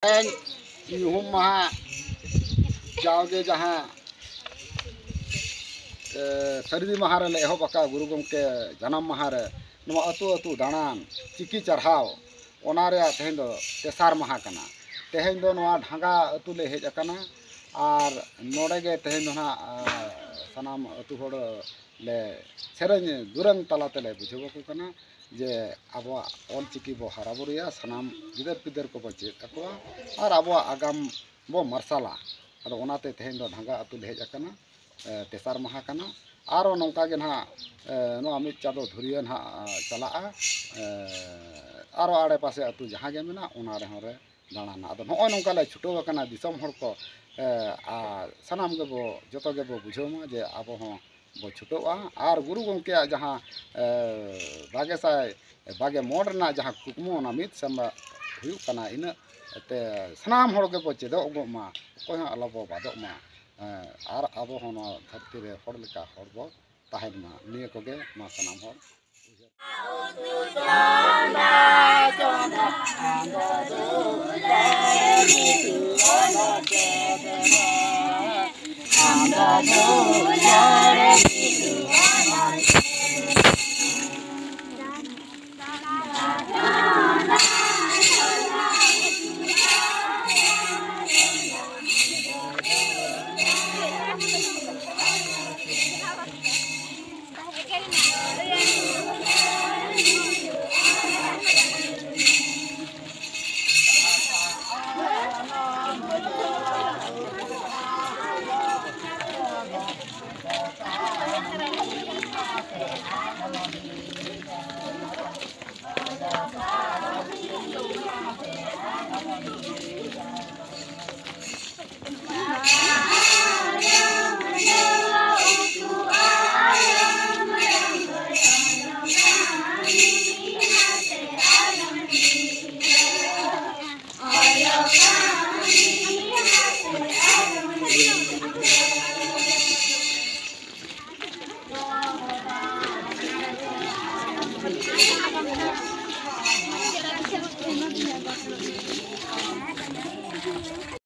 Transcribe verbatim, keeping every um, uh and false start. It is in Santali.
ᱛᱮᱦᱮᱧ ᱧᱩᱦᱩᱢ ᱢᱟᱦᱟ, ᱡᱟᱣᱜᱮ ᱡᱟᱦᱟᱸ, ᱮ, ᱥᱟᱹᱨᱫᱤ ᱢᱟᱦᱟ ᱨᱮᱞᱮ ᱮᱦᱚᱵ ᱟᱠᱟᱫ ᱜᱩᱨᱩ ᱜᱚᱢᱠᱮ ᱡᱟᱱᱟᱢ ᱢᱟᱦᱟ ᱨᱮ, ᱱᱚᱣᱟ ᱟᱹᱛᱩ ᱟᱹᱛᱩ ᱫᱟᱬᱟᱱ, ᱪᱤᱠᱤ ᱪᱟᱨᱦᱟᱣ, ᱚᱱᱟ ᱨᱮᱭᱟᱜ ᱛᱮᱦᱮᱧ ᱫᱚ ᱛᱮᱥᱟᱨ ᱢᱟᱦᱟ ᱠᱟᱱᱟ᱾ ᱛᱮᱦᱮᱧ ᱫᱚ ᱱᱚᱣᱟ ᱰᱷᱟᱸᱜᱟ ᱟᱹᱛᱩ ᱞᱮ ᱦᱮᱡ ᱟᱠᱟᱱᱟ ᱟᱨ ᱱᱚᱰᱮ ᱜᱮ ᱛᱮᱦᱮᱧ ᱫᱚ ᱱᱟᱦᱟᱜ, ᱟ, ᱥᱟᱱᱟᱢ ᱟᱹᱛᱩ ᱦᱚᱲ ᱞᱮ ᱥᱮᱨᱮᱧ ᱫᱩᱨᱟᱹᱝ ᱛᱟᱞᱟ ᱛᱮᱞᱮ ᱵᱩᱡᱷᱟᱹᱣ ᱟᱠᱚ ᱠᱟᱱᱟ ᱡᱮ ᱟᱵᱚᱣᱟᱜ ᱚᱞ ᱪᱤᱠᱤ ᱵᱚ ᱦᱟᱨᱟ ᱵᱩᱨᱩᱭᱟ, ᱥᱟᱱᱟᱢ ᱜᱤᱫᱟᱹᱨ ᱯᱤᱫᱟᱹᱨ ᱠᱚᱵᱚ ᱪᱮᱫ ᱟᱠᱚᱣᱟ ᱟᱨ ᱟᱵᱚᱣᱟᱜ ᱟᱜᱟᱢ ᱵᱚ ᱢᱟᱨᱥᱟᱞᱟ᱾ ᱟᱫᱚ ᱚᱱᱟᱛᱮ ᱛᱮᱦᱮᱧ ᱫᱚ ᱰᱷᱟᱸᱜᱟ ᱟᱹᱛᱩ ᱞᱮ ᱦᱮᱡ ᱟᱠᱟᱱᱟ, ᱮ, ᱛᱮᱥᱟᱨ ᱢᱟᱦᱟ ᱠᱟᱱᱟ᱾ ᱟᱨᱚ ᱱᱚᱝᱠᱟ ᱜᱮ ᱱᱟᱦᱟᱜ, ᱮ, ᱱᱚᱣᱟ ᱢᱤᱫ ᱪᱟᱸᱫᱚ ᱫᱷᱩᱨᱭᱟᱹ ᱱᱟᱦᱟᱜ, ᱮ, ᱪᱟᱞᱟᱜᱼᱟ᱾ ᱮ, ᱟᱨᱚ ᱟᱲᱮᱯᱟᱥᱮ ᱟᱹᱛᱩ ᱡᱟᱦᱟᱸ ᱜᱮ ᱢᱮᱱᱟᱜ, ᱚᱱᱟ ᱨᱮᱦᱚᱸ ᱨᱮ ᱫᱟᱬᱟᱱᱟ᱾ ᱟᱫᱚ ᱱᱚᱜᱼᱚᱭ ᱱᱚᱝᱠᱟ ᱞᱮ ᱪᱷᱩᱴᱟᱹᱣ ᱟᱠᱟᱱᱟ ᱫᱤᱥᱚᱢ ᱦᱚᱲ ᱠᱚ, ᱮ, ᱟᱨ ᱥᱟᱱᱟᱢ ᱜᱮᱵᱚ, ᱡᱚᱛᱚ ᱜᱮᱵᱚ ᱵᱩᱡᱷᱟᱹᱣ ᱢᱟ ᱡᱮ ᱟᱵᱚ ᱦᱚᱸ ᱵᱚ ᱪᱷᱩᱴᱟᱹᱣᱜᱼᱟ᱾ ᱟᱨ ᱜᱩᱨᱩ ᱜᱚᱢᱠᱮᱭᱟᱜ ᱡᱟᱦᱟᱸ, ᱮ, ᱵᱟᱜᱮ ᱥᱟᱭ ᱵᱟᱜᱮ ᱢᱚᱬ ᱨᱮᱱᱟᱜ ᱡᱟᱦᱟᱸ ᱠᱩᱠᱢᱩ, ᱚᱱᱟ ᱢᱤᱫ ᱥᱮᱨᱢᱟ ᱦᱩᱭᱩᱜ ᱠᱟᱱᱟ, ᱤᱱᱟᱹᱜ ᱛᱮ ᱥᱟᱱᱟᱢ ᱦᱚᱲ ᱜᱮᱵᱚ ᱪᱮᱫᱚᱜ ᱢᱟ, ᱚᱠᱚᱭ ᱦᱚᱸ ᱟᱞᱚ ᱵᱚ ᱵᱟᱫᱚᱜ ᱢᱟ, ᱮ, ᱟᱨ ᱟᱵᱚ ᱦᱚᱸ ᱱᱚᱣᱟ ᱫᱷᱟᱹᱨᱛᱤ ᱨᱮ ᱦᱚᱲ ᱞᱮᱠᱟ ᱦᱚᱲ ᱵᱚ ᱛᱟᱦᱮᱱ ᱢᱟ᱾ ᱱᱤᱭᱟᱹ ᱠᱚᱜᱮ ᱢᱟ ᱥᱟᱱᱟᱢ ᱦᱚᱲ